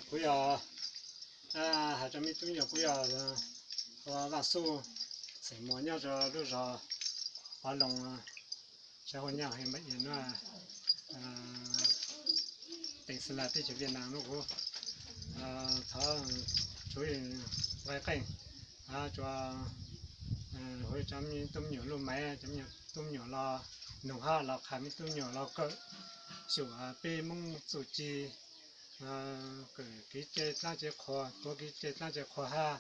Kuv yog, hais rau me tub me nyuam, kuv yog Vaj Xub, xeem Muas, nyob rau lub zos Pov Loos, sab Hua Nyaj, hauv Npa Yia Nuaj, teem Xeem Las, teb chaws Viaj Nam no. Kuv thov tsuv nqe qeej, tsuas hu cov me tub me nyuam lub maiv, cov me tub me nyuam los noog hab los qha me tub me nyuam los kawm xyum peb Hmoob txuj ci, kawm kev cai dlaab cai qhua, tuav kev cai dlaab cai qhua hab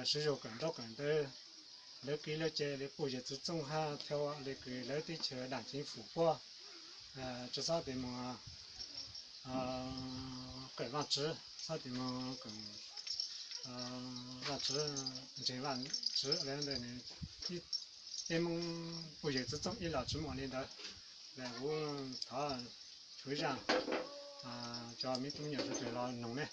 sib zug kawm ntaub kawm ntawv, lawv kev lawv cai li puj yawg txwv txooj hab thau le kws lawv teb chaws dam ceev fum puab, tsi xob tes mus kawm Vaajtswv, xob tes mus kawm Vaajtswv, ntseeg Vaajtswv le ntawd. Peb Hmoob puj yawg txwv txooj ib los tsi muaj li ntawd. Kuv thov tsuv zaaj tso me tub me nyuam sawv daws los noog ne.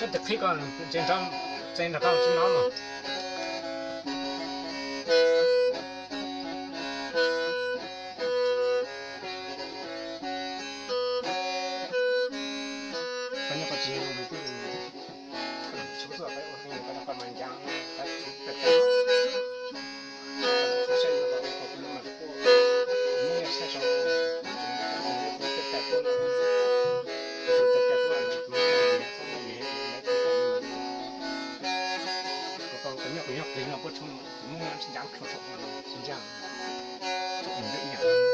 Sab tes qhib ko, txeev nrog koj tsi no mas. Koj nyob qhov tsis zoo. Kuv nyob kuv nyob plig no puab tshoob, kuv muab ncav tshuam saum no tsis ntseeg, ib yam.